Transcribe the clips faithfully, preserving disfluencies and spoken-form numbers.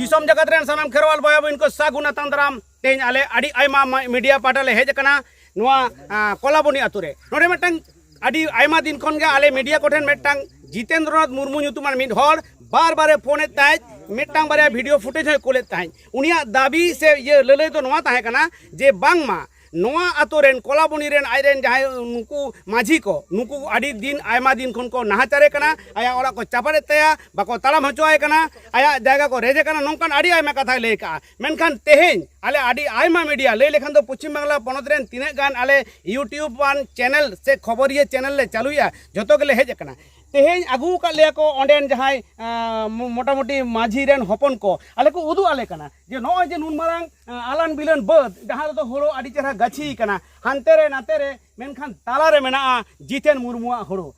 ᱫᱤᱥᱚᱢ ᱡᱟᱠᱟᱛ ᱨᱮᱱ ᱥᱟᱱᱟᱢ ᱠᱷᱮᱨᱣᱟᱞ ᱵᱚᱭᱦᱟ ᱵᱚᱱ ᱠᱚ ᱥᱟᱹᱜᱩᱱ ᱟᱛᱟᱝ ᱫᱟᱨᱟᱢ᱾ ᱛᱮᱦᱮᱧ ᱟᱞᱮ ᱟᱹᱰᱤ ᱟᱭᱢᱟ ᱢᱟ-, ᱢᱤᱰᱤᱭᱟ ᱯᱟᱦᱴᱟ ᱞᱮ ᱦᱮᱡ ᱟᱠᱟᱱᱟ ᱱᱚᱣᱟ, ᱟ, ᱠᱚᱞᱟᱵᱚᱱᱤ ᱟᱛᱳ ᱨᱮ᱾ ᱱᱚᱰᱮ ᱢᱤᱫᱴᱟᱝ ᱟᱹᱰᱤ ᱟᱭᱢᱟ ᱫᱤᱱ ᱠᱷᱚᱱ ᱜᱮ ᱟᱞᱮ ᱢᱤᱰᱤᱭᱟ ᱠᱚᱴᱷᱮᱱ ᱢᱤᱫᱴᱟᱝ ᱡᱤᱛᱮᱱᱫᱨᱚᱱᱟᱛᱷ ᱢᱩᱨᱢᱩ ᱧᱩᱛᱩᱢᱟᱱ ᱢᱤᱫ ᱦᱚᱲ ᱵᱟᱨ ᱵᱟᱨᱮ ᱯᱷᱳᱱᱮᱫ ᱛᱟᱦᱮᱸᱫ, ᱢᱤᱫᱴᱟᱝ ᱵᱟᱨᱭᱟ ᱵᱷᱤᱰᱤᱭᱳ ᱯᱷᱩᱴᱮᱡᱽ ᱦᱚᱸᱭ ᱠᱳᱞᱮᱫ ᱛᱟᱦᱮᱸᱫ᱾ ᱩᱱᱤᱭᱟᱜ ᱫᱟᱹᱵᱤ ᱥᱮ ᱤᱭᱟᱹ ᱞᱟᱹᱞᱟᱹᱭ ᱫᱚ ᱱᱚᱣᱟ ᱛᱟᱦᱮᱸ ᱠᱟᱱᱟ ᱡᱮ ᱵᱟᱝᱢᱟ ᱱᱚᱣᱟ ᱟᱛᱳ ᱨᱮᱱ ᱠᱚᱞᱟᱵᱚᱱᱤ ᱨᱮᱱ ᱟᱡ ᱨᱮᱱ ᱡᱟᱦᱟᱸᱭ ᱱᱩᱠᱩ ᱢᱟᱹᱡᱷᱤ ᱠᱚ, ᱱᱩᱠᱩ ᱟᱹᱰᱤ ᱫᱤᱱ ᱟᱭᱢᱟ ᱫᱤᱱ ᱠᱷᱚᱱ ᱠᱚ ᱱᱟᱦᱟᱪᱟᱨᱮ ᱠᱟᱱᱟ, ᱟᱭᱟᱜ ᱚᱲᱟᱜ ᱠᱚ ᱪᱟᱯᱟᱫᱮᱫ ᱛᱟᱭᱟ, ᱵᱟᱠᱚ ᱛᱟᱲᱟᱢ ᱦᱚᱪᱚᱣᱟᱭ ᱠᱟᱱᱟ, ᱟᱭᱟᱜ ᱡᱟᱭᱜᱟ ᱠᱚ ᱨᱮᱡᱮ ᱠᱟᱱᱟ, ᱱᱚᱝᱠᱟᱱ ᱟᱹᱰᱤ ᱟᱭᱢᱟ ᱠᱟᱛᱷᱟᱭ ᱞᱟᱹᱭ ᱠᱟᱜᱼᱟ᱾ ᱢᱮᱱᱠᱷᱟᱱ ᱛᱮᱦᱮᱧ ᱟᱞᱮ ᱟᱹᱰᱤ ᱟᱭᱢᱟ ᱢᱤᱰᱤᱭᱟ, ᱞᱟᱹᱭ ᱞᱮᱠᱷᱟᱱ ᱫᱚ ᱯᱚᱪᱷᱤᱢ ᱵᱟᱝᱞᱟ ᱯᱚᱱᱚᱛ ᱨᱮᱱ ᱛᱤᱱᱟᱹᱜ ᱜᱟᱱ ᱟᱞᱮ YouTube ᱟᱱ ᱪᱮᱱᱮᱞ ᱥᱮ ᱠᱷᱚᱵᱚᱨᱤᱭᱟᱹ ᱪᱮᱱᱮᱞ ᱞᱮ ᱪᱟᱹᱞᱩᱭᱟ, ᱡᱷᱚᱛᱚ ᱜᱮᱞᱮ ᱦᱮᱡ ᱟᱠᱟᱱᱟ᱾ ᱛᱮᱦᱮᱧ ᱟᱹᱜᱩ ᱟᱠᱟᱫ ᱞᱮᱭᱟ ᱠᱚ ᱚᱸᱰᱮᱱ ᱡᱟᱦᱟᱸᱭ, ᱟᱸ, ᱢᱚ-, ᱢᱚᱴᱟᱢᱩᱴᱤ ᱢᱟᱹᱡᱷᱤ ᱨᱮᱱ ᱦᱚᱯᱚᱱ ᱠᱚ, ᱟᱞᱮ ᱠᱚ ᱩᱫᱩᱜ ᱟᱞᱮ ᱠᱟᱱᱟ ᱡᱮ ᱱᱚᱜᱼᱚᱭ ᱡᱮ ᱱᱩᱱ ᱢᱟᱨᱟᱝ, ᱟᱸ, ᱟᱞᱟᱱ ᱵᱤᱞᱟᱹᱱ ᱵᱟᱹᱫᱽ, ᱡᱟᱦᱟᱸ ᱨᱮᱫᱚ ᱦᱳᱲᱳ ᱟᱹᱰᱤ ᱪᱮᱦᱨᱟ ᱜᱟᱹᱪᱷᱤ ᱠᱟᱱᱟ, ᱦᱟᱱᱛᱮ ᱨᱮ ᱱᱟᱛᱮ ᱨᱮ, ᱢᱮᱱᱠᱷᱟᱱ ᱛᱟᱞᱟ ᱨᱮ ᱢᱮᱱᱟᱜᱼᱟ ᱡᱤᱛᱮᱱ ᱢᱩᱨᱢᱩᱣᱟᱜ ᱦᱳᱲᱳ᱾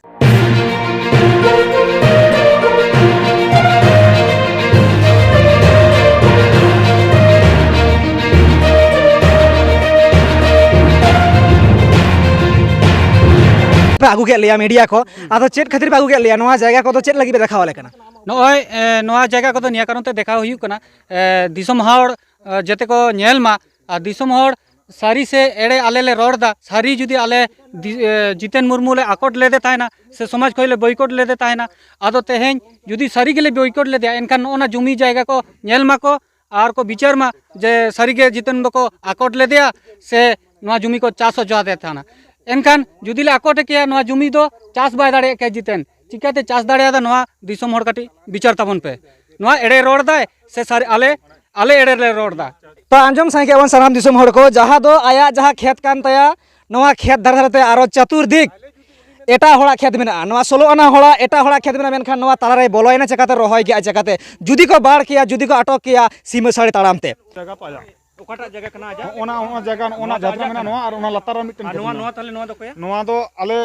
ᱯᱮ ᱟᱹᱜᱩ ᱠᱮᱫ ᱞᱮᱭᱟ ᱢᱤᱰᱤᱭᱟ ᱠᱚ, ᱟᱫᱚ ᱪᱮᱫ ᱠᱷᱟᱹᱛᱤᱨ ᱯᱮ ᱟᱹᱜᱩ ᱠᱮᱫ ᱞᱮᱭᱟ? ᱱᱚᱣᱟ ᱡᱟᱭᱜᱟ ᱠᱚᱫᱚ ᱪᱮᱫ ᱞᱟᱹᱜᱤᱫ ᱯᱮ ᱫᱮᱠᱷᱟᱣ ᱟᱞᱮ ᱠᱟᱱᱟ? ᱱᱚᱜᱼᱚᱭ, ᱮ, ᱱᱚᱣᱟ ᱡᱟᱭᱜᱟ ᱠᱚᱫᱚ ᱱᱤᱭᱟᱹ ᱠᱟᱨᱚᱱ ᱛᱮ ᱫᱮᱠᱷᱟᱣ ᱦᱩᱭᱩᱜ ᱠᱟᱱᱟ, ᱮ, ᱫᱤᱥᱚᱢ ᱦᱚᱲ, ᱮ, ᱡᱟᱛᱮ ᱠᱚ ᱧᱮᱞ ᱢᱟ ᱟᱨ ᱫᱤᱥᱚᱢ ᱦᱚᱲ ᱥᱟᱹᱨᱤ ᱥᱮ ᱮᱲᱮ ᱟᱞᱮ ᱞᱮ ᱨᱚᱲ ᱮᱫᱟ᱾ ᱥᱟᱹᱨᱤ ᱡᱩᱫᱤ ᱟᱞᱮ ᱫᱤ-, ᱮ, ᱡᱤᱛᱮᱱ ᱢᱩᱨᱢᱩ ᱞᱮ ᱟᱠᱚᱴ ᱞᱮᱫᱮ ᱛᱟᱦᱮᱱᱟ ᱥᱮ ᱥᱚᱢᱟᱡᱽ ᱠᱷᱚᱱ ᱞᱮ ᱵᱚᱭᱠᱚᱴ ᱞᱮᱫᱮ ᱛᱟᱦᱮᱱᱟ, ᱟᱫᱚ ᱛᱮᱦᱮᱧ ᱡᱩᱫᱤ ᱥᱟᱹᱨᱤ ᱜᱮᱞᱮ ᱵᱚᱭᱠᱚᱴ ᱞᱮᱫᱮᱭᱟ, ᱮᱱᱠᱷᱟᱱ ᱱᱚᱜᱼᱚ ᱱᱟ ᱡᱩᱢᱤ ᱡᱟᱭᱜᱟ ᱠᱚ ᱧᱮᱞ ᱢᱟᱠᱚ ᱟᱨ ᱠᱚ ᱵᱤᱪᱟᱹᱨ ᱢᱟ ᱡᱮ ᱥᱟᱹᱨᱤ ᱜᱮ ᱡᱤᱛᱮᱱ ᱫᱚᱠᱚ ᱟᱠᱚᱴ ᱞᱮᱫᱮᱭᱟ ᱥᱮ ᱱᱚᱣᱟ ᱡᱩᱢᱤ ᱠᱚ ᱪᱟᱥ ᱦᱚᱪᱚ ᱟᱫᱮ ᱛᱟᱦᱮᱱᱟ᱾ ᱮᱱᱠᱷᱟᱱ ᱡᱩᱫᱤ ᱞᱮ ᱟᱠᱚᱴ ᱠᱮᱭᱟ, ᱱᱚᱣᱟ ᱡᱩᱢᱤ ᱫᱚ ᱪᱟᱥ ᱵᱟᱭ ᱫᱟᱲᱮᱭᱟᱜ ᱠᱮᱭᱟ ᱡᱤᱛᱮᱱ᱾ ᱪᱤᱠᱟᱹᱛᱮ ᱪᱟᱥ ᱫᱟᱲᱮᱭᱟᱫᱟ, ᱱᱚᱣᱟ ᱫᱤᱥᱚᱢ ᱦᱚᱲ ᱠᱟᱹᱴᱤᱡ ᱵᱤᱪᱟᱹᱨ ᱛᱟᱵᱚᱱ ᱯᱮ᱾ ᱱᱚᱣᱟ ᱮᱲᱮ ᱨᱚᱲ ᱫᱟᱭ ᱥᱮ ᱥᱟᱹᱨᱤ, ᱟᱞᱮ, ᱟᱞᱮ ᱮᱲᱮ ᱞᱮ ᱨᱚᱲ ᱫᱟ? ᱛᱚ ᱟᱸᱡᱚᱢ ᱥᱟᱸᱜᱮ ᱠᱮᱫ ᱵᱚᱱ ᱥᱟᱱᱟᱢ ᱫᱤᱥᱚᱢ ᱦᱚᱲ ᱠᱚ, ᱡᱟᱦᱟᱸ ᱫᱚ ᱟᱭᱟᱜ ᱡᱟᱦᱟᱸ ᱠᱷᱮᱛ ᱠᱟᱱ ᱛᱟᱭᱟ, ᱱᱚᱣᱟ ᱠᱷᱮᱛ ᱫᱷᱟᱨᱮ ᱫᱷᱟᱨᱮ ᱛᱮ ᱟᱨᱚ ᱪᱟᱛᱩᱨᱫᱤᱠ ᱮᱴᱟᱜ ᱦᱚᱲᱟᱜ ᱠᱷᱮᱛ ᱢᱮᱱᱟᱜᱼᱟ, ᱱᱚᱣᱟ ᱥᱳᱞᱳ ᱟᱱᱟ ᱦᱚᱲᱟᱜ, ᱮᱴᱟᱜ ᱦᱚᱲᱟᱜ ᱠᱷᱮᱛ ᱢᱮᱱᱟᱜᱼᱟ, ᱢᱮᱱᱠᱷᱟᱱ ᱱᱚᱣᱟ ᱛᱟᱞᱟᱨᱮᱭ ᱵᱚᱞᱚᱭᱮᱱᱟ ᱪᱮᱠᱟᱛᱮ, ᱨᱚᱦᱚᱭ ᱠᱮᱜᱼᱟ ᱪᱮᱠᱟᱛᱮ? ᱡᱩᱫᱤ ᱠᱚ ᱵᱟᱲ ᱠᱮᱭᱟ, ᱡᱩᱫᱤ ᱠᱚ ᱟᱴᱚᱠ ᱠᱮᱭᱟ ᱥᱤᱢᱟᱹ ᱥᱟᱹᱲᱤ ᱛᱟᱲᱟᱢ ᱛᱮ᱾ ᱡᱟᱭᱜᱟ ᱯᱟᱭᱟ᱾ ᱚᱠᱟᱴᱟᱜ ᱡᱟᱭᱜᱟ ᱠᱟᱱᱟ ᱟᱡᱟᱜ? ᱚᱱᱟ, ᱚᱱᱟ ᱡᱟᱭᱜᱟ, ᱚᱱᱟ ᱱᱚᱣᱟ ᱫᱚ ᱡᱟᱦᱟᱸ ᱟᱡᱟᱜ ᱢᱮᱱᱟᱜᱼᱟ, ᱠᱟᱱᱟ? ᱱᱚᱣᱟ ᱟᱨ ᱚᱱᱟ ᱞᱟᱛᱟᱨ ᱨᱮ ᱢᱤᱫᱴᱮᱱ ᱟᱨ ᱠᱷᱮᱛ ᱱᱚᱣᱟ, ᱢᱮᱱᱟᱜᱼᱟ᱾ ᱱᱚᱣᱟ ᱛᱟᱦᱞᱮ ᱱᱚᱣᱟ ᱫᱚ ᱚᱠᱚᱭᱟᱜ? ᱱᱚᱣᱟ ᱫᱚ ᱟᱞᱮ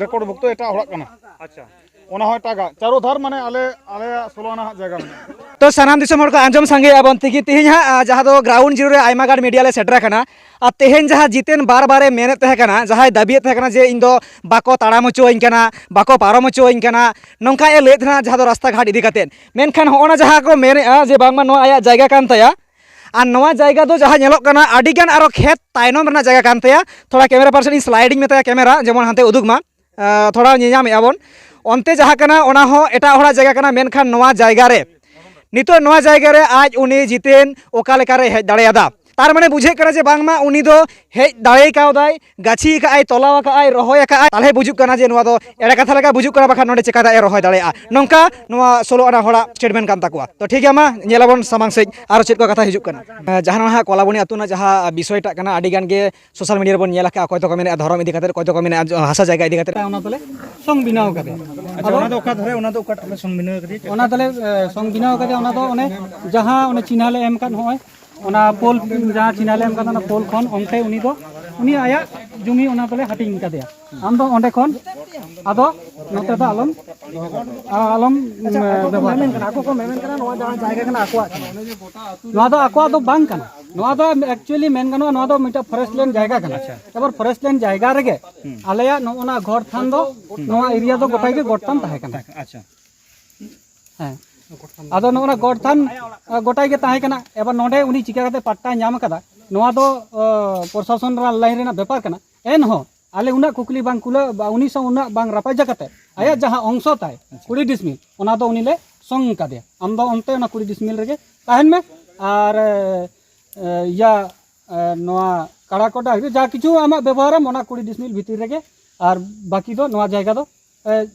ᱨᱮᱠᱚᱨᱰ ᱵᱷᱩᱠᱛᱚ ᱮᱴᱟᱜ ᱦᱚᱲᱟᱜ ᱠᱟᱱᱟ᱾ ᱟᱪᱪᱷᱟ᱾ ᱚᱱᱟ ᱦᱚᱸ ᱮᱴᱟᱜᱟᱜ ᱪᱟᱨᱚ ᱫᱷᱟᱨ, ᱢᱟᱱᱮ ᱟᱞᱮ ᱟᱞᱮᱭᱟᱜ ᱥᱳᱞᱳ ᱟᱱᱟ ᱦᱟᱸᱜ ᱡᱟᱭᱜᱟ ᱢᱮᱱᱟᱜᱼᱟ᱾ ᱛᱚ ᱥᱟᱱᱟᱢ ᱫᱤᱥᱚᱢ ᱦᱚᱲ ᱠᱚ ᱟᱸᱡᱚᱢ ᱥᱟᱸᱜᱮᱭᱟ ᱵᱚᱱ ᱛᱮᱜᱮ, ᱛᱮᱦᱮᱧ ᱦᱟᱸᱜ, ᱟ, ᱡᱟᱦᱟᱸ ᱫᱚ ᱜᱨᱟᱣᱩᱱᱰ ᱡᱤᱨᱳ ᱨᱮ ᱟᱭᱢᱟ ᱜᱟᱱ ᱢᱤᱰᱤᱭᱟ ᱞᱮ ᱥᱮᱴᱮᱨ ᱟᱠᱟᱱᱟ᱾ ᱟᱨ ᱛᱮᱦᱮᱧ ᱡᱟᱦᱟᱸ ᱡᱤᱛᱮᱱ ᱵᱟᱨ ᱵᱟᱨᱮ ᱢᱮᱱᱮᱫ ᱛᱟᱦᱮᱸ ᱠᱟᱱᱟ, ᱡᱟᱦᱟᱸᱭ ᱫᱟᱹᱵᱤᱭᱮᱫ ᱛᱟᱦᱮᱸ ᱠᱟᱱᱟ ᱡᱮ ᱤᱧ ᱫᱚ ᱵᱟᱠᱚ ᱛᱟᱲᱟᱢ ᱦᱚᱪᱚᱣᱟᱹᱧ ᱠᱟᱱᱟ, ᱵᱟᱠᱚ ᱯᱟᱨᱚᱢ ᱦᱚᱪᱚᱣᱟᱹᱧ ᱠᱟᱱᱟ, ᱱᱚᱝᱠᱟ ᱮ ᱞᱟᱹᱭᱮᱫ ᱛᱟᱦᱮᱱᱟ ᱡᱟᱦᱟᱸ ᱫᱚ ᱨᱟᱥᱛᱟ ᱜᱷᱟᱴ ᱤᱫᱤ ᱠᱟᱛᱮᱫ᱾ ᱢᱮᱱᱠᱷᱟᱱ ᱦᱚᱸᱜᱼᱚ ᱱᱟ ᱡᱟᱦᱟᱸ ᱠᱚ ᱢᱮᱱᱮᱫᱼᱟ ᱡᱮ ᱵᱟᱝᱢᱟ ᱱᱚᱣᱟ ᱟᱭᱟᱜ ᱡᱟᱭᱜᱟ ᱠᱟᱱ ᱛᱟᱭᱟ, ᱟᱨ ᱱᱚᱣᱟ ᱡᱟᱭᱜᱟ ᱫᱚ ᱡᱟᱦᱟᱸ ᱧᱮᱞᱚᱜ ᱠᱟᱱᱟ ᱟᱹᱰᱤᱜᱟᱱ ᱟᱨᱚ ᱠᱷᱮᱛ ᱛᱟᱭᱱᱚᱢ ᱨᱮᱱᱟᱜ ᱡᱟᱭᱜᱟ ᱠᱟᱱ ᱛᱟᱭᱟ᱾ ᱛᱷᱚᱲᱟ ᱠᱮᱢᱮᱨᱟ ᱯᱟᱨᱥᱚᱱ ᱤᱧ ᱥᱞᱟᱭᱤᱰ ᱤᱧ ᱢᱮᱛᱟᱭᱟ, ᱠᱮᱢᱮᱨᱟ ᱡᱮᱢᱚᱱ ᱦᱟᱱᱛᱮ ᱩᱫᱩᱜ ᱢᱟ᱾ ᱟᱸ, ᱛᱷᱚᱲᱟ ᱧᱮᱧᱟᱢᱮᱫᱼᱟ ᱵᱚᱱ᱾ ᱚᱱᱛᱮ ᱡᱟᱦᱟᱸ ᱠᱟᱱᱟ, ᱚᱱᱟ ᱦᱚᱸ ᱮᱴᱟᱜ ᱦᱚᱲᱟᱜ ᱡᱟᱭᱜᱟ ᱠᱟᱱᱟ, ᱢᱮᱱᱠᱷᱟᱱ ᱱᱚᱣᱟ ᱡᱟᱭᱜᱟ ᱨᱮ, ᱱᱤᱛᱚᱜ ᱱᱚᱣᱟ ᱡᱟᱭᱜᱟ ᱨᱮ ᱟᱡ ᱩᱱᱤ ᱡᱤᱛᱮᱱ ᱚᱠᱟ ᱞᱮᱠᱟᱨᱮ ᱦᱮᱡ ᱫᱟᱲᱮᱭᱟᱫᱟ? ᱛᱟᱨ ᱢᱟᱱᱮ ᱵᱩᱡᱷᱟᱹᱜ ᱠᱟᱱᱟ ᱡᱮ ᱵᱟᱝᱢᱟ ᱩᱱᱤ ᱫᱚ ᱦᱮᱡ ᱫᱟᱲᱮ ᱠᱟᱣᱫᱟᱭ, ᱜᱟᱹᱪᱷᱤ ᱟᱠᱟᱫ ᱟᱭ, ᱛᱚᱞᱟᱣ ᱟᱠᱟᱫ ᱟᱭ, ᱨᱚᱦᱚᱭ ᱟᱠᱟᱫ ᱟᱭ, ᱛᱟᱦᱚᱞᱮ ᱵᱩᱡᱩᱜ ᱠᱟᱱᱟ ᱡᱮ ᱱᱚᱣᱟ ᱫᱚ ᱮᱲᱮ ᱠᱟᱛᱷᱟ ᱞᱮᱠᱟ ᱵᱩᱡᱩᱜ ᱠᱟᱱᱟ, ᱵᱟᱠᱷᱟᱱ ᱱᱚᱰᱮ ᱪᱮᱠᱟᱛᱮ ᱟᱡ ᱮ ᱨᱚᱦᱚᱭ ᱫᱟᱲᱮᱭᱟᱜᱼᱟ? ᱱᱚᱝᱠᱟ ᱱᱚᱣᱟ ᱥᱳᱞᱳ ᱟᱱᱟ ᱦᱚᱲᱟᱜ ᱥᱴᱮᱴᱢᱮᱱᱴ ᱠᱟᱱ ᱛᱟᱠᱚᱣᱟ᱾ ᱛᱚ ᱴᱷᱤᱠ ᱜᱮᱭᱟ, ᱢᱟ ᱧᱮᱞᱟᱵᱚᱱ ᱥᱟᱢᱟᱝ ᱥᱮᱫ ᱟᱨᱚ ᱪᱮᱫ ᱠᱚ ᱠᱟᱛᱷᱟ ᱦᱤᱡᱩᱜ ᱠᱟᱱᱟ᱾ ᱡᱟᱦᱟᱸ ᱱᱚᱣᱟ ᱠᱚᱞᱟᱵᱚᱱᱤ ᱟᱹᱛᱩ ᱨᱮᱱᱟᱜ ᱡᱟᱦᱟᱸ ᱵᱤᱥᱚᱭᱴᱟᱜ ᱠᱟᱱᱟ, ᱟᱹᱰᱤ ᱜᱟᱱ ᱜᱮ ᱥᱳᱥᱟᱞ ᱢᱤᱰᱤᱭᱟ ᱨᱮᱵᱚᱱ ᱧᱮᱞ ᱟᱠᱟᱫᱼᱟ, ᱚᱠᱚᱭ ᱫᱚᱠᱚ ᱢᱮᱱᱮᱫᱼᱟ ᱫᱷᱚᱨᱚᱢ ᱤᱫᱤ ᱠᱟᱛᱮ, ᱚᱠᱚᱭ ᱫᱚᱠᱚ ᱢᱮᱱᱮᱫᱼᱟ ᱦᱟᱥᱟ ᱡᱟᱭᱜᱟ ᱤᱫᱤ ᱠᱟᱛᱮ᱾ ᱚᱱᱟ ᱛᱮᱞᱮ ᱥᱚᱝ ᱵᱮᱱᱟᱣ ᱠᱟᱫᱮᱭᱟ᱾ ᱟᱪᱪᱷᱟ, ᱚᱱᱟ ᱫᱚ ᱚᱠᱟ ᱫᱷᱟᱨᱮ, ᱚᱱᱟ ᱫᱚ ᱚᱠᱟ ᱴᱷᱮᱱ ᱞᱮ ᱥᱚᱝ ᱵᱮᱱᱟᱣ ᱠᱟᱫᱮᱭᱟ? ᱚᱱᱟ ᱫᱚᱞᱮ, ᱮ, ᱥᱚᱝ ᱵᱮᱱᱟᱣ ᱠᱟᱫᱮᱭᱟ, ᱚᱱᱟ ᱫᱚ ᱚᱱᱮ ᱡᱟᱦᱟᱸ ᱚᱱᱮ ᱪᱤᱱᱦᱟᱹ ᱞᱮ ᱮᱢ ᱠᱟᱫ, ᱱᱚᱜᱼᱚᱭ ᱚᱱᱟ ᱯᱳᱞ, ᱡᱟᱦᱟᱸ ᱪᱤᱱᱦᱟᱹ ᱞᱮ ᱮᱢ ᱠᱟᱫᱟ, ᱚᱱᱟ ᱯᱳᱞ ᱠᱷᱚᱱ ᱚᱱᱛᱮ ᱩᱱᱤ ᱫᱚ, ᱩᱱᱤ ᱟᱭᱟᱜ ᱡᱩᱢᱤ ᱚᱱᱟ ᱫᱚᱞᱮ ᱦᱟᱹᱴᱤᱧ ᱠᱟᱫᱮᱭᱟ᱾ ᱟᱢ ᱫᱚ ᱚᱸᱰᱮ ᱠᱷᱚᱱ ᱟᱫᱚ ᱱᱚᱛᱮ ᱫᱚ ᱟᱞᱚᱢ, ᱟᱞᱚᱢ, ᱟᱪᱪᱷᱟ, ᱮ, ᱟᱠᱚ ᱠᱚ ᱵᱮᱵᱚᱦᱟᱨ᱾ ᱢᱮᱢᱮᱱ ᱠᱟᱱᱟ, ᱟᱠᱚ ᱠᱚ ᱢᱮᱢᱮᱱ ᱠᱟᱱᱟ, ᱱᱚᱣᱟ ᱡᱟᱦᱟᱸ ᱡᱟᱭᱜᱟ ᱠᱟᱱᱟ ᱟᱠᱚᱣᱟᱜ ᱠᱟᱱᱟ᱾ ᱱᱚᱣᱟ ᱫᱚ ᱟᱠᱚᱣᱟᱜ ᱫᱚ ᱵᱟᱝ ᱠᱟᱱᱟ᱾ ᱱᱚᱣᱟ ᱫᱚ actually ᱢᱮᱱ ᱜᱟᱱᱚᱜᱼᱟ, ᱱᱚᱣᱟ ᱫᱚ ᱢᱤᱫᱴᱟᱝ forest land ᱡᱟᱭᱜᱟ ᱠᱟᱱᱟ᱾ ᱟᱪᱪᱷᱟ᱾ ᱮᱵᱟᱨ forest land ᱡᱟᱭᱜᱟ ᱨᱮᱜᱮ ᱦᱩᱸ᱾ ᱟᱞᱮᱭᱟᱜ ᱱᱚᱜᱼᱚ ᱱᱟ ᱜᱚᱰ ᱛᱷᱟᱱ ᱫᱚ, ᱦᱩᱸ᱾ ᱱᱚᱣᱟ area ᱫᱚ ᱜᱚᱴᱟ ᱜᱮ ᱜᱚᱰ ᱛᱷᱟᱱ ᱛᱟᱦᱮᱸ ᱠᱟᱱᱟ᱾ ᱟᱪᱪᱷᱟ᱾ ᱦᱮᱸ᱾ ᱟᱫᱚ ᱱᱚᱜᱼᱚ ᱱᱟ ᱜᱚᱰ ᱛᱷᱟᱱ, ᱟ, ᱜᱚᱴᱟ ᱜᱮ ᱛᱟᱦᱮᱸ ᱠᱟᱱᱟ᱾ ᱮᱵᱟᱨ ᱱᱚᱰᱮ ᱩᱱᱤ ᱪᱤᱠᱟ ᱠᱟᱛᱮ ᱯᱟᱴᱴᱟᱭ ᱧᱟᱢ ᱠᱟᱫᱟ, ᱱᱚᱣᱟ ᱫᱚ, ᱟ, ᱯᱨᱚᱥᱟᱥᱚᱱ ᱨᱮᱱᱟᱜ line ᱨᱮᱱᱟᱜ ᱵᱮᱯᱟᱨ ᱠᱟᱱᱟ᱾ ᱮᱱᱦᱚᱸ ᱟᱞᱮ ᱩᱱᱟᱹᱜ ᱠᱩᱠᱞᱤ ᱵᱟᱝ ᱠᱩᱞᱟᱹ, ᱵᱟ, ᱩᱱᱤ ᱥᱟᱶ ᱩᱱᱟᱹᱜ ᱵᱟᱝ ᱨᱟᱯᱟᱪᱟ ᱠᱟᱛᱮ, ᱟᱭᱟᱜ ᱡᱟᱦᱟᱸ ᱚᱝᱥᱚ ᱛᱟᱭ, ᱟᱪᱪᱷᱟ᱾ ᱠᱩᱲᱤ ᱰᱤᱥᱢᱤᱞ, ᱚᱱᱟ ᱫᱚ ᱩᱱᱤ ᱞᱮ ᱥᱚᱝ ᱠᱟᱫᱮᱭᱟ᱾ ᱟᱢ ᱫᱚ ᱚᱱᱛᱮ ᱚᱱᱟ ᱠᱩᱲᱤ ᱰᱤᱥᱢᱤᱞ ᱨᱮᱜᱮ ᱛᱟᱦᱮᱱ ᱢᱮ᱾ ᱟᱨ, ᱮ, ᱤᱭᱟ, ᱮ, ᱱᱚᱣᱟ ᱠᱟᱲᱟ ᱠᱚ ᱰᱟᱝᱨᱤ ᱡᱟ ᱠᱤᱪᱷᱩ ᱟᱢᱟᱜ ᱵᱮᱵᱚᱦᱟᱨᱟᱢ, ᱚᱱᱟ ᱠᱩᱲᱤ ᱰᱤᱥᱢᱤᱞ ᱵᱷᱤᱛᱤᱨ ᱨᱮᱜᱮ, ᱟᱨ ᱵᱟᱹᱠᱤ ᱫᱚ ᱱᱚᱣᱟ ᱡᱟᱭᱜᱟ ᱫᱚ, ᱮ,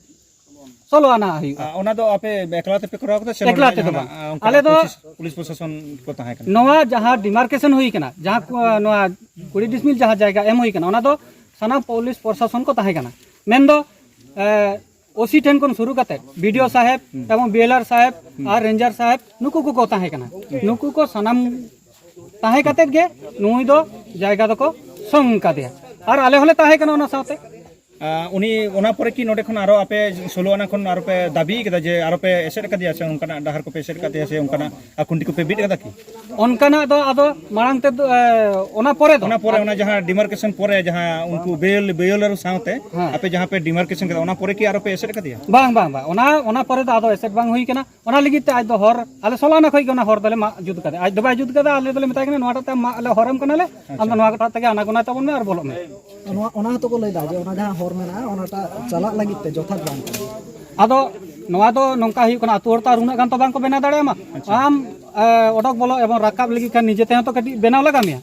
ᱥᱳᱞᱳ ᱟᱱᱟ ᱦᱩᱭᱩᱜᱼᱟ᱾ ᱟ, ᱚᱱᱟ ᱫᱚ ᱟᱯᱮ ᱮᱠᱞᱟ ᱛᱮᱯᱮ ᱠᱚᱨᱟᱣ ᱠᱟᱫᱟ ᱥᱮ ᱮᱠᱞᱟ ᱱᱚᱰᱮ ᱛᱮᱫᱚ ᱡᱟᱦᱟᱱᱟᱜ, ᱵᱟᱝ᱾ ᱟ, ᱚᱱᱠᱟᱱᱟᱜ ᱟᱞᱮ ᱫᱚ ᱯᱩᱞᱤᱥ, ᱯᱩᱞᱤᱥ ᱯᱨᱚᱥᱟᱥᱚᱱ ᱠᱚ ᱛᱟᱦᱮᱸ ᱠᱟᱱᱟ? ᱱᱚᱣᱟ ᱡᱟᱦᱟᱸ demarcation ᱦᱩᱭ ᱠᱟᱱᱟ, ᱡᱟᱦᱟᱸ ᱠᱚ, ᱱᱚᱣᱟ ᱠᱩᱲᱤ ᱰᱤᱥᱢᱤᱞ ᱡᱟᱦᱟᱸ ᱡᱟᱭᱜᱟ ᱮᱢ ᱦᱩᱭ ᱠᱟᱱᱟ, ᱚᱱᱟ ᱫᱚ ᱥᱟᱱᱟᱢ ᱯᱩᱞᱤᱥ ᱯᱨᱚᱥᱟᱥᱚᱱ ᱠᱚ ᱛᱟᱦᱮᱸ ᱠᱟᱱᱟ᱾ ᱢᱮᱱᱫᱚ, ᱮ, ᱳᱥᱤ ᱴᱷᱮᱱ ᱠᱷᱚᱱ ᱥᱩᱨᱩ ᱠᱟᱛᱮ ᱵᱤᱰᱤᱳ ᱥᱟᱦᱮᱵᱽ ᱦᱩᱸ᱾ ᱮᱵᱚᱝ ᱵᱤᱮᱞᱟᱨ ᱥᱟᱦᱮᱵᱽ ᱦᱩᱸ᱾ ᱟᱨ ᱨᱮᱧᱡᱟᱨ ᱥᱟᱦᱮᱵᱽ, ᱱᱩᱠᱩ ᱠᱚᱠᱚ ᱛᱟᱦᱮᱸ ᱠᱟᱱᱟ᱾ ᱱᱩᱠᱩ ᱠᱚ ᱥᱟᱱᱟᱢ ᱛᱟᱦᱮᱸ ᱠᱟᱛᱮᱫ ᱜᱮ ᱱᱩᱭ ᱫᱚ ᱡᱟᱭᱜᱟ ᱫᱚᱠᱚ ᱥᱚᱝ ᱠᱟᱫᱮᱭᱟ᱾ ᱟᱨ ᱟᱞᱮ ᱦᱚᱸᱞᱮ ᱛᱟᱦᱮᱸ ᱠᱟᱱᱟ ᱚᱱᱟ ᱥᱟᱶᱛᱮ᱾ ᱟᱨ ᱩᱱᱤ ᱚᱱᱟ ᱯᱚᱨᱮ ᱠᱤ ᱱᱚᱰᱮ ᱠᱷᱚᱱ ᱟᱨᱚ ᱟᱯᱮ ᱥᱳᱞᱳ ᱟᱱᱟ ᱠᱷᱚᱱ ᱟᱨᱚ ᱯᱮ ᱫᱟᱹᱵᱤ ᱠᱮᱫᱟ ᱡᱮ ᱟᱨᱚ ᱯᱮ ᱮᱥᱮᱫ ᱟᱠᱟᱫᱮᱭᱟ ᱥᱮ ᱚᱱᱠᱟᱱᱟᱜ ᱰᱟᱦᱟᱨ ᱠᱚᱯᱮ ᱮᱥᱮᱫ ᱟᱠᱟᱫᱮᱭᱟ ᱥᱮ ᱚᱱᱠᱟᱱᱟᱜ ᱟᱨ ᱠᱷᱩᱱᱴᱤ ᱠᱚᱯᱮ ᱵᱤᱫ ᱟᱠᱟᱫᱟ ᱠᱤ? ᱚᱱᱠᱟᱱᱟᱜ ᱫᱚ ᱟᱫᱚ ᱢᱟᱲᱟᱝ ᱛᱮᱫᱚ, ᱮ, ᱚᱱᱟ ᱯᱚᱨᱮ ᱫᱚ ᱚᱱᱟ ᱯᱚᱨᱮ ᱚᱱᱟ ᱡᱟᱦᱟᱸ ᱰᱤᱢᱟᱨᱠᱮᱥᱚᱱ ᱯᱚᱨᱮ ᱡᱟᱦᱟᱸ ᱩᱱᱠᱩ ᱵᱤᱭᱮᱞ ᱵᱤᱭᱮᱞᱟᱨᱩ ᱥᱟᱶᱛᱮ ᱦᱮᱸ᱾ ᱟᱯᱮ ᱡᱟᱦᱟᱸ ᱯᱮ ᱰᱤᱢᱟᱨᱠᱮᱥᱚᱱ ᱠᱮᱫᱟ ᱚᱱᱟ ᱯᱚᱨᱮ ᱠᱤ ᱟᱨᱚ ᱯᱮ ᱮᱥᱮᱫ ᱟᱠᱟᱫᱮᱭᱟ? ᱵᱟᱝ, ᱵᱟᱝ, ᱵᱟᱝ, ᱚᱱᱟ, ᱚᱱᱟ ᱯᱚᱨᱮ ᱫᱚ ᱟᱫᱚ ᱮᱥᱮᱫ ᱵᱟᱝ ᱦᱩᱭ ᱠᱟᱱᱟ᱾ ᱚᱱᱟ ᱞᱟᱹᱜᱤᱫ ᱛᱮ ᱟᱡ ᱫᱚ ᱦᱚᱨ, ᱟᱞᱮ ᱥᱳᱞᱳ ᱟᱱᱟ ᱠᱷᱚᱱ ᱜᱮ ᱚᱱᱟ ᱦᱚᱨ ᱫᱚᱞᱮ ᱢᱟᱜ ᱡᱩᱛ ᱠᱟᱫᱟ᱾ ᱟᱡ ᱫᱚ ᱵᱟᱭ ᱡᱩᱛ ᱠᱟᱫᱟ, ᱟᱞᱮ ᱫᱚᱞᱮ ᱢᱮᱛᱟᱭ ᱠᱟᱱᱟ, "ᱱᱚᱣᱟᱴᱟᱜ ᱛᱮ ᱢᱟᱜ ᱟᱞᱮ ᱦᱚᱨᱮᱢ ᱠᱟᱱᱟᱞᱮ, ᱟᱢ ᱫᱚ ᱱᱚᱣᱟᱴᱟᱜ ᱛᱮᱜᱮ ᱟᱱᱟ ᱜᱚᱱᱟᱭ ᱛᱟᱵᱚᱱ ᱢᱮ ᱟᱨ ᱵᱚᱞᱚᱜ ᱢᱮ᱾" ᱱᱚᱣᱟ, ᱚᱱᱟ ᱦᱚᱸᱛᱚ ᱠᱚ ᱞᱟᱹᱭᱫᱟ ᱡᱮ ᱚᱱᱟ ᱡᱟᱦᱟᱸ ᱦᱚᱨ ᱢᱮᱱᱟᱜᱼᱟ, ᱚᱱᱟᱴᱟᱜ ᱪᱟᱞᱟᱜ ᱞᱟᱹᱜᱤᱫ ᱛᱮ ᱡᱚᱛᱷᱟᱛ ᱵᱟᱝ ᱠᱟᱱᱟ᱾ ᱟᱫᱚ ᱱᱚᱣᱟ ᱫᱚ ᱱᱚᱝᱠᱟ ᱦᱩᱭᱩᱜ ᱠᱟᱱᱟ, ᱟᱹᱛᱩ ᱦᱚᱲ ᱛᱚ ᱟᱨ ᱩᱱᱟᱹᱜ ᱜᱟᱱ ᱛᱚ ᱵᱟᱝ ᱠᱚ ᱵᱮᱱᱟᱣ ᱫᱟᱲᱮᱭᱟᱢᱟ᱾ ᱟᱪᱪᱷᱟ᱾ ᱟᱢ, ᱮ, ᱚᱰᱚᱠ ᱵᱚᱞᱚ ᱮᱵᱚᱝ ᱨᱟᱠᱟᱵ ᱞᱟᱹᱜᱤᱫ ᱠᱷᱟᱱ ᱱᱤᱡᱮ ᱛᱮᱦᱚᱸ ᱛᱚ ᱠᱟᱹᱴᱤᱡ ᱵᱮᱱᱟᱣ ᱞᱟᱜᱟᱣ ᱢᱮᱭᱟ᱾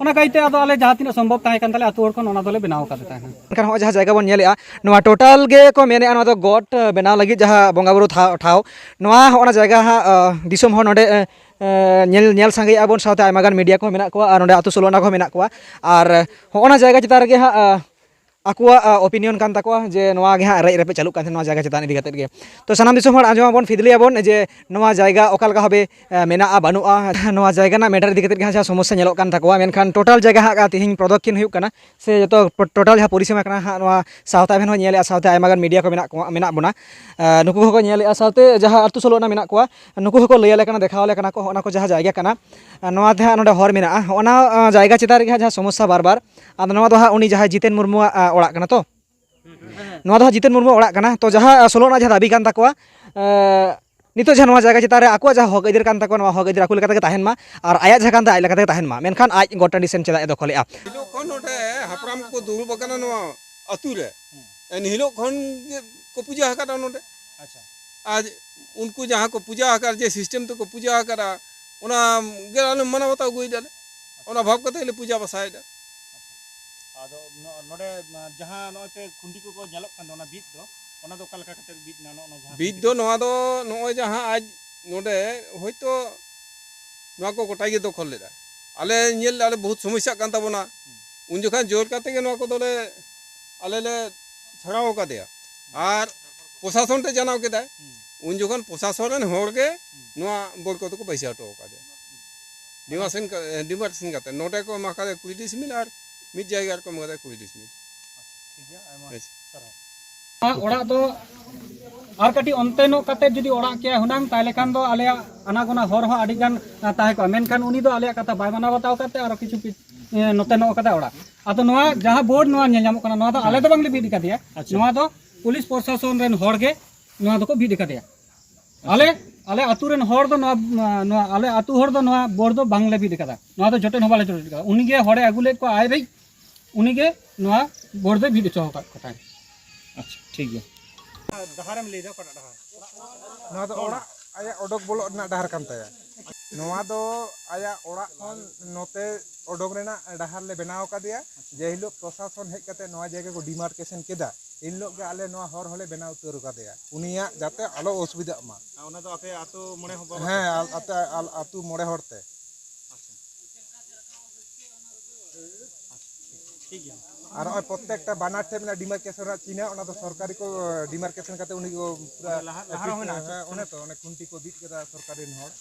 ᱚᱱᱟ ᱠᱟᱭᱛᱮ ᱟᱫᱚ ᱟᱞᱮ ᱡᱟᱦᱟᱸ ᱛᱤᱱᱟᱹᱜ ᱥᱚᱢᱵᱷᱚᱵ ᱛᱟᱦᱮᱸ ᱠᱟᱱ ᱛᱟᱞᱮᱭᱟ, ᱟᱹᱛᱩ ᱦᱚᱲ ᱠᱷᱚᱱ ᱚᱱᱟ ᱫᱚᱞᱮ ᱵᱮᱱᱟᱣ ᱟᱠᱟᱫ ᱛᱟᱦᱮᱸᱱᱟ᱾ ᱢᱮᱱᱠᱷᱟᱱ ᱱᱚᱜᱼᱚᱭ ᱡᱟᱦᱟᱸ ᱡᱟᱭᱜᱟ ᱵᱚᱱ ᱧᱮᱞᱮᱜᱼᱟ, ᱱᱚᱣᱟ ᱴᱳᱴᱟᱞ ᱜᱮ ᱠᱚ ᱢᱮᱱᱮᱜᱼᱟ, ᱱᱚᱣᱟ ᱫᱚ ᱜᱚᱴ, ᱮ, ᱵᱮᱱᱟᱣ ᱞᱟᱹᱜᱤᱫ ᱡᱟᱦᱟᱸ ᱵᱚᱸᱜᱟ ᱵᱩᱨᱩ ᱴᱷᱟᱶ, ᱴᱷᱟᱶ, ᱱᱚᱣᱟ ᱦᱚᱸ ᱚᱱᱟ ᱡᱟᱭᱜᱟ ᱦᱟᱸᱜ, ᱮ, ᱫᱤᱥᱚᱢ ᱦᱚᱲ ᱱᱚᱰᱮ, ᱮ, ᱮ, ᱧᱮᱞ, ᱧᱮᱞ ᱥᱟᱸᱜᱮᱭᱮᱜᱼᱟ ᱵᱚᱱ, ᱥᱟᱶᱛᱮ ᱟᱭᱢᱟ ᱜᱟᱱ ᱢᱤᱰᱤᱭᱟ ᱠᱚᱦᱚᱸ ᱢᱮᱱᱟᱜ ᱠᱚᱣᱟ ᱟᱨ ᱱᱚᱰᱮ ᱟᱹᱛᱩ ᱥᱳᱞᱳ ᱟᱱᱟ ᱠᱚᱦᱚᱸ ᱢᱮᱱᱟᱜ ᱠᱚᱣᱟ᱾ ᱟᱨ ᱦᱚᱸᱜᱼᱚ ᱱᱟ ᱡᱟᱭᱜᱟ ᱪᱮᱛᱟᱱ ᱨᱮᱜᱮ ᱦᱟᱸᱜ, ᱮ, ᱟᱠᱚᱣᱟᱜ, ᱟ, ᱚᱯᱤᱱᱤᱭᱚᱱ ᱠᱟᱱ ᱛᱟᱠᱚᱣᱟ ᱡᱮ ᱱᱚᱣᱟ ᱜᱮ ᱦᱟᱸᱜ ᱨᱮᱡ ᱨᱮᱯᱮᱡ ᱪᱟᱹᱞᱩᱜ ᱠᱟᱱ ᱛᱟᱦᱮᱸᱫ ᱱᱚᱣᱟ ᱡᱟᱭᱜᱟ ᱪᱮᱛᱟᱱ ᱤᱫᱤ ᱠᱟᱛᱮᱫ ᱜᱮ᱾ ᱛᱚ ᱥᱟᱱᱟᱢ ᱫᱤᱥᱚᱢ ᱦᱚᱲ ᱟᱸᱡᱚᱢ ᱟᱵᱚᱱ, ᱯᱷᱤᱫᱽᱞᱤ ᱟᱵᱚᱱ ᱡᱮ ᱱᱚᱣᱟ ᱡᱟᱭᱜᱟ ᱚᱠᱟ ᱞᱮᱠᱟ ᱵᱷᱟᱵᱮ, ᱮ, ᱢᱮᱱᱟᱜᱼᱟ, ᱵᱟᱹᱱᱩᱜᱼᱟ, ᱱᱚᱣᱟ ᱡᱟᱭᱜᱟ ᱨᱮᱱᱟᱜ ᱢᱮᱴᱟᱨ ᱤᱫᱤ ᱠᱟᱛᱮᱫ ᱜᱮ ᱦᱟᱸᱜ ᱡᱟᱦᱟᱸ ᱥᱚᱢᱚᱥᱥᱟ ᱧᱮᱞᱚᱜ ᱠᱟᱱ ᱛᱟᱠᱚᱣᱟ᱾ ᱢᱮᱱᱠᱷᱟᱱ ᱴᱳᱴᱟᱞ ᱡᱟᱭᱜᱟ ᱦᱟᱸᱜ ᱛᱮᱦᱮᱧ ᱯᱨᱚᱫᱚᱠᱷᱤᱱ ᱦᱩᱭᱩᱜ ᱠᱟᱱᱟ ᱥᱮ ᱡᱚᱛᱚ ᱴᱳᱴᱟᱞ ᱡᱟᱦᱟᱸ ᱯᱚᱨᱤᱥᱮᱵᱟ ᱠᱟᱱᱟ ᱦᱟᱸᱜ, ᱱᱚᱣᱟ ᱥᱟᱶᱛᱟ ᱮᱵᱷᱮᱱ ᱦᱚᱸ ᱧᱮᱞᱮᱜᱼᱟ, ᱥᱟᱶᱛᱮ ᱟᱭᱢᱟ ᱜᱟᱱ ᱢᱤᱰᱤᱭᱟ ᱠᱚ ᱢᱮᱱᱟᱜ ᱠᱚᱣᱟ, ᱢᱮᱱᱟᱜ ᱵᱚᱱᱟ᱾ ᱮ, ᱱᱩᱠᱩ ᱦᱚᱸᱠᱚ ᱧᱮᱞᱮᱜᱼᱟ, ᱥᱟᱶᱛᱮ ᱡᱟᱦᱟᱸ ᱟᱹᱛᱩ ᱥᱳᱞᱳ ᱟᱱᱟ ᱢᱮᱱᱟᱜ ᱠᱚᱣᱟ, ᱱᱩᱠᱩ ᱦᱚᱸᱠᱚ ᱞᱟᱹᱭ ᱟᱞᱮ ᱠᱟᱱᱟ, ᱫᱮᱠᱷᱟᱣ ᱟᱞᱮ ᱠᱟᱱᱟ ᱠᱚ, ᱦᱚᱸᱜᱼᱚ ᱱᱟ ᱠᱚ ᱡᱟᱦᱟᱸ ᱡᱟᱭᱜᱟ ᱠᱟᱱᱟ, ᱱᱚᱣᱟ ᱛᱮ ᱦᱟᱸᱜ ᱱᱚᱰᱮ ᱦᱚᱨ ᱢᱮᱱᱟᱜᱼᱟ, ᱦᱚᱸᱜᱼᱚ ᱱᱟ, ᱟ, ᱡᱟᱭᱜᱟ ᱪᱮᱛᱟᱱ ᱨᱮᱜᱮ ᱦᱟᱸᱜ ᱡᱟᱦᱟᱸ ᱥᱚᱢᱚᱥᱥᱟ ᱵᱟᱨ ᱵᱟᱨ᱾ ᱟᱫᱚ ᱱᱚᱣᱟ ᱫᱚ ᱦᱟᱸᱜ ᱩᱱᱤ ᱡᱟᱦᱟᱸᱭ ᱡᱤᱛᱮᱱ ᱢᱩᱨᱢᱩᱣᱟᱜ, ᱟ, ᱚᱲᱟᱜ ᱠᱟᱱᱟ ᱛᱚ? ᱱᱚᱣᱟ ᱫᱚ ᱦᱟᱸᱜ ᱡᱤᱛᱮᱱ ᱢᱩᱨᱢᱩᱣᱟᱜ ᱚᱲᱟᱜ ᱠᱟᱱᱟ᱾ ᱛᱚ ᱡᱟᱦᱟᱸ, ᱟ, ᱥᱳᱞᱳ ᱟᱱᱟ ᱡᱟᱦᱟᱸ ᱫᱟᱹᱵᱤ ᱠᱟᱱ ᱛᱟᱠᱚᱣᱟ, ᱮ, ᱱᱤᱛᱚᱜ ᱡᱟᱦᱟᱸ ᱱᱚᱣᱟ ᱡᱟᱭᱜᱟ ᱪᱮᱛᱟᱱ ᱨᱮ ᱟᱠᱚᱣᱟᱜ ᱡᱟᱦᱟᱸ ᱦᱚᱠ ᱟᱹᱭᱫᱟᱹᱨ ᱠᱟᱱ ᱛᱟᱠᱚᱣᱟ, ᱱᱚᱣᱟ ᱦᱚᱠ ᱟᱹᱭᱫᱟᱹᱨ ᱟᱠᱚ ᱞᱮᱠᱟ ᱛᱮᱜᱮ ᱛᱟᱦᱮᱱ ᱢᱟ, ᱟᱨ ᱟᱭᱟᱜ ᱡᱟᱦᱟᱸ ᱠᱟᱱ ᱛᱟᱭᱟ ᱟᱡ ᱞᱮᱠᱟ ᱛᱮᱜᱮ ᱛᱟᱦᱮᱱ ᱢᱟ, ᱢᱮᱱᱠᱷᱟᱱ ᱟᱡ ᱜᱚᱴ ᱴᱟᱺᱰᱤ ᱥᱮᱱ ᱪᱮᱫᱟᱜ ᱮ ᱫᱚᱠᱷᱚᱞᱮᱜᱼᱟ? ᱦᱤᱞᱳᱜ ᱠᱷᱚᱱ ᱱᱚᱰᱮ ᱦᱟᱯᱲᱟᱢ ᱠᱚ ᱫᱩᱲᱩᱵ ᱟᱠᱟᱱᱟ ᱱᱚᱣᱟ ᱟᱹᱛᱩ ᱨᱮ, ᱮᱱ ᱦᱤᱞᱳᱜ ᱠᱷᱚᱱ ᱜᱮ ᱠᱚ ᱯᱩᱡᱟᱹ ᱟᱠᱟᱫᱟ ᱱᱚᱰᱮ᱾ ᱟᱪᱪᱷᱟ᱾ ᱟᱨ ᱩᱱᱠᱩ ᱡᱟᱦᱟᱸ ᱠᱚ ᱯᱩᱡᱟᱹ ᱟᱠᱟᱫ, ᱡᱮ ᱥᱤᱥᱴᱮᱢ ᱛᱮᱠᱚ ᱯᱩᱡᱟᱹ ᱟᱠᱟᱫᱟ, ᱚᱱᱟ ᱜᱮ ᱟᱞᱮ ᱢᱟᱱᱟᱣ ᱵᱟᱛᱟᱣ ᱟᱹᱜᱩᱭᱮᱫᱟ ᱞᱮ᱾ ᱚᱱᱟ ᱵᱷᱟᱵᱽ ᱠᱟᱛᱮ ᱞᱮ ᱯᱩᱡᱟᱹ ᱵᱟᱥᱟᱭᱮᱫᱟ᱾ ᱟᱫᱚ ᱱᱚ-, ᱱᱚᱰᱮ, ᱢᱟ, ᱡᱟᱦᱟᱸ ᱱᱚᱜᱼᱚᱭ ᱯᱮ ᱠᱷᱩᱱᱴᱤ ᱠᱚᱠᱚ ᱧᱮᱞᱚᱜ ᱠᱟᱱ ᱫᱚ, ᱚᱱᱟ ᱵᱤᱫ ᱫᱚ, ᱚᱱᱟ ᱫᱚ ᱚᱠᱟ ᱞᱮᱠᱟ ᱠᱟᱛᱮ ᱵᱤᱫ ᱮᱱᱟ? ᱱᱚᱜᱼᱚ ᱱᱟ ᱡᱟᱦᱟᱸ ᱵᱤᱫ ᱠᱷᱩᱱᱴᱤ ᱫᱚ ᱠᱚ? ᱱᱚᱣᱟ ᱫᱚ ᱱᱚᱜᱼᱚᱭ ᱡᱟᱦᱟᱸ ᱟᱡ ᱱᱚᱰᱮ ᱦᱚᱭᱛᱳ ᱱᱚᱣᱟ ᱠᱚ ᱜᱚᱴᱟ ᱜᱮ ᱫᱚᱠᱷᱚᱞ ᱞᱮᱫᱟ᱾ ᱟᱞᱮ ᱧᱮᱞ ᱞᱮᱫᱟ, ᱟᱞᱮ ᱵᱚᱦᱩᱛ ᱥᱚᱢᱚᱥᱥᱟᱜ ᱠᱟᱱ ᱛᱟᱵᱚᱱᱟ᱾ ᱦᱩᱸ᱾ ᱩᱱ ᱡᱚᱠᱷᱚᱱ ᱡᱳᱨ ᱠᱟᱛᱮ ᱜᱮ ᱱᱚᱣᱟ ᱠᱚᱫᱚᱞᱮ, ᱟᱞᱮ ᱞᱮ ᱪᱷᱟᱲᱟᱣ ᱟᱠᱟᱫᱮᱭᱟ᱾ ᱟᱨ ᱯᱨᱚᱥᱟᱥᱚᱱ ᱴᱷᱮᱱ ᱡᱟᱱᱟᱣ ᱠᱮᱫᱟᱭ᱾ ᱦᱩᱸ᱾ ᱩᱱ ᱡᱚᱠᱷᱚᱱ ᱯᱨᱚᱥᱟᱥᱚᱱ ᱨᱮᱱ ᱦᱚᱲ ᱜᱮ ᱦᱩᱸ᱾ ᱱᱚᱣᱟ ᱵᱳᱨᱰ ᱠᱚᱫᱚ ᱠᱚ ᱵᱟᱹᱭᱥᱟᱹᱣ ᱦᱚᱴᱚ ᱟᱠᱟᱫᱮᱭᱟ᱾ ᱰᱤᱢᱟᱨᱥᱮᱱ ᱠᱟ-, ᱰᱤᱢᱟᱨᱥᱮᱱ ᱠᱟᱛᱮ ᱱᱚᱰᱮ ᱠᱚ ᱮᱢᱟ ᱠᱟᱫᱮᱭᱟ ᱠᱩᱲᱤ ᱰᱤᱥᱢᱤᱞ ᱟᱨ ᱢᱤᱫ ᱡᱟᱭᱜᱟ ᱨᱮᱠᱚ ᱮᱢᱟ ᱠᱟᱫᱮᱭᱟ ᱠᱩᱲᱤ ᱰᱤᱥᱢᱤᱞ᱾ ᱚᱲᱟᱜ ᱫᱚ ᱟᱨ ᱠᱟᱹᱴᱤᱡ ᱚᱱᱛᱮ ᱧᱚᱜ ᱠᱟᱛᱮ ᱡᱩᱫᱤ ᱚᱲᱟᱜ ᱠᱮᱭᱟ ᱦᱩᱱᱟᱝ, ᱛᱟᱦᱚᱞᱮ ᱠᱷᱟᱱ ᱫᱚ ᱟᱞᱮᱭᱟᱜ ᱟᱱᱟ ᱜᱚᱱᱟ ᱦᱚᱨ ᱦᱚᱸ ᱟᱹᱰᱤ ᱜᱟᱱ, ᱟ, ᱛᱟᱦᱮᱸ ᱠᱚᱜᱼᱟ᱾ ᱢᱮᱱᱠᱷᱟᱱ ᱩᱱᱤ ᱫᱚ ᱟᱞᱮᱭᱟᱜ ᱠᱟᱛᱷᱟ ᱵᱟᱭ ᱢᱟᱱᱟᱣ ᱵᱟᱛᱟᱣ ᱠᱟᱛᱮ ᱟᱨᱚ ᱠᱤᱪᱷᱩ ᱯᱤ-, ᱮ, ᱱᱚᱛᱮ ᱧᱚᱜ ᱠᱟᱫᱟ ᱚᱲᱟᱜ᱾ ᱟᱫᱚ ᱱᱚᱣᱟ ᱡᱟᱦᱟᱸ ᱵᱳᱨᱰ ᱱᱚᱣᱟ ᱧᱮᱞ ᱧᱟᱢᱚᱜ ᱠᱟᱱᱟ, ᱱᱚᱣᱟ ᱫᱚ ᱟᱞᱮ ᱫᱚ ᱵᱟᱝᱞᱮ ᱵᱤᱫ ᱟᱠᱟᱫᱮᱭᱟ᱾ ᱟᱪᱪᱷᱟ᱾ ᱱᱚᱣᱟ ᱫᱚ ᱯᱩᱞᱤᱥ ᱯᱨᱚᱥᱟᱥᱚᱱ ᱨᱮᱱ ᱦᱚᱲ ᱜᱮ ᱱᱚᱣᱟ ᱫᱚᱠᱚ ᱵᱤᱫ ᱟᱠᱟᱫᱮᱭᱟ᱾ ᱟᱞᱮ, ᱟᱞᱮ ᱟᱹᱛᱩ ᱨᱮᱱ ᱦᱚᱲ ᱫᱚ ᱱᱚᱣᱟ, ᱱᱚᱣᱟ ᱟᱞᱮ ᱟᱹᱛᱩ ᱦᱚᱲ ᱫᱚ ᱱᱚᱣᱟ ᱵᱳᱨᱰ ᱫᱚ ᱵᱟᱝᱞᱮ ᱵᱤᱫ ᱟᱠᱟᱫᱟ᱾ ᱱᱚᱣᱟ ᱫᱚ ᱡᱚᱴᱮᱫ ᱦᱚᱸ ᱵᱟᱞᱮ ᱡᱚᱴᱮᱫ ᱟᱠᱟᱫᱟ᱾ ᱩᱱᱤᱜᱮ ᱦᱚᱲᱮ ᱟᱹᱜᱩ ᱞᱮᱫ ᱠᱚᱣᱟ, ᱟᱡ ᱨᱮᱡ ᱩᱱᱤᱜᱮ ᱱᱚᱣᱟ ᱵᱳᱨᱰ ᱫᱚᱭ ᱵᱤᱫ ᱦᱚᱪᱚ ᱟᱠᱟᱫ ᱠᱚ ᱛᱟᱦᱮᱸᱫ᱾ ᱟᱪᱪᱷᱟ, ᱴᱷᱤᱠ ᱜᱮᱭᱟ᱾ ᱰᱟᱦᱟᱨᱮᱢ ᱞᱟᱹᱭᱫᱟ, ᱚᱠᱟᱴᱟᱜ ᱰᱟᱦᱟᱨ? ᱱᱚᱣᱟ ᱫᱚ ᱚᱲᱟᱜ, ᱟᱭᱟᱜ ᱚᱰᱚᱠ ᱵᱚᱞᱚᱜ ᱨᱮᱱᱟᱜ ᱰᱟᱦᱟᱨ ᱠᱟᱱ ᱛᱟᱭᱟ᱾ ᱱᱚᱣᱟ ᱫᱚ ᱟᱭᱟᱜ ᱚᱲᱟᱜ ᱠᱷᱚᱱ ᱱᱚᱛᱮ ᱚᱰᱚᱠ ᱨᱮᱱᱟᱜ ᱰᱟᱦᱟᱨ ᱞᱮ ᱵᱮᱱᱟᱣ ᱟᱠᱟᱫᱮᱭᱟ᱾ ᱡᱮ ᱦᱤᱞᱳᱜ ᱯᱨᱚᱥᱟᱥᱚᱱ ᱦᱮᱡ ᱠᱟᱛᱮ ᱱᱚᱣᱟ ᱡᱟᱭᱜᱟ ᱠᱚ ᱰᱤᱢᱟᱨᱠᱮᱥᱚᱱ ᱠᱮᱫᱟ, ᱮᱱ ᱦᱤᱞᱳᱜ ᱜᱮ ᱟᱞᱮ ᱱᱚᱣᱟ ᱦᱚᱨ ᱦᱚᱸᱞᱮ ᱵᱮᱱᱟᱣ ᱩᱛᱟᱹᱨ ᱟᱠᱟᱫᱮᱭᱟ, ᱩᱱᱤᱭᱟᱜ ᱡᱟᱛᱮ ᱟᱞᱚ ᱚᱥᱩᱵᱤᱫᱷᱟᱜ ᱢᱟ᱾ ᱟᱨ ᱚᱱᱟ ᱫᱚ ᱟᱯᱮ ᱟᱹᱛᱩ ᱢᱚᱬᱮ ᱦᱚᱸ ᱵᱟᱵᱟ? ᱦᱮᱸ, ᱟᱞ-, ᱟᱛᱮ-, ᱟᱞ-, ᱟᱹᱛᱩ ᱢᱚᱬᱮ ᱦᱚᱲ ᱛᱮ᱾ ᱟᱪᱪᱷᱟ, ᱴᱷᱤᱠ ᱜᱮᱭᱟ᱾ ᱟᱨ ᱱᱚᱜᱼᱚᱭ ᱯᱨᱚᱛᱛᱮᱠᱴᱟ ᱵᱟᱱᱟᱨ ᱴᱷᱮᱱ ᱢᱮᱱᱟᱜᱼᱟ ᱰᱤᱢᱟᱨᱠᱮᱥᱚᱱ ᱨᱮᱱᱟᱜ ᱪᱤᱱᱦᱟᱹ, ᱚᱱᱟ ᱫᱚ ᱥᱚᱨᱠᱟᱨᱤ ᱠᱚ ᱰᱤᱢᱟᱨᱠᱮᱥᱚᱱ ᱠᱟᱛᱮ ᱩᱱᱤ ᱠᱚ ᱯᱩᱨᱟᱹ ᱚᱱᱟ ᱞᱟᱦᱟ, ᱞᱟᱦᱟ ᱨᱮᱦᱚᱸ ᱢᱮᱱᱟᱜᱼᱟ? ᱦᱮᱸ, ᱚᱱᱮ ᱛᱚ, ᱚᱱᱮ ᱠᱷᱩᱱᱴᱤ ᱠᱚ ᱵᱤᱫ ᱠᱮᱫᱟ ᱥᱚᱨᱠᱟᱨ ᱨᱮᱱ ᱦᱚᱲ᱾